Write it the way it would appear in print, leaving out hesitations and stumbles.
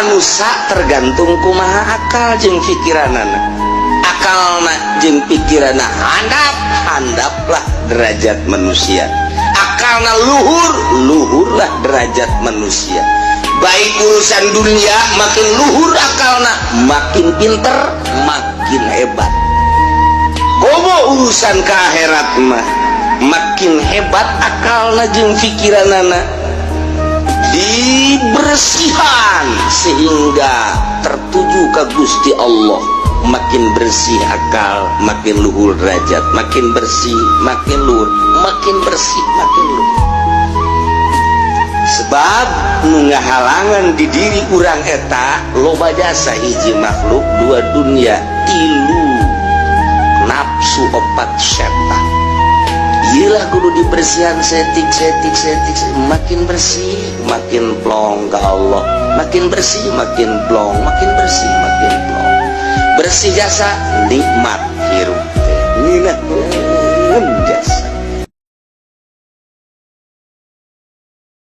Manusia tergantung kumaha akal jeung pikiranana. Akalna jeung pikiranna handap, handaplah derajat manusia. Akalna luhur, luhurlah derajat manusia. Baik urusan dunia, makin luhur akalna, makin pinter, makin hebat. Komo urusan ke akhirat mah, makin hebat akalna jeung pikiranana, dibersihan sehingga tertuju ke Gusti Allah. Makin bersih akal, makin luhur derajat. Makin bersih, makin luhur. Makin bersih, makin luhur. Sebab nu ngahalangan di diri urang eta loba jasa: hiji makhluk, dua dunia, tilu nafsu, opat setan. Iyalah, kudu dibersihan setik setik setik. Makin bersih, makin plong ke Allah. Makin bersih, makin plong. Makin bersih, makin plong. Bersih jasa, nikmat hirup teh. Ngeunaheun jasa.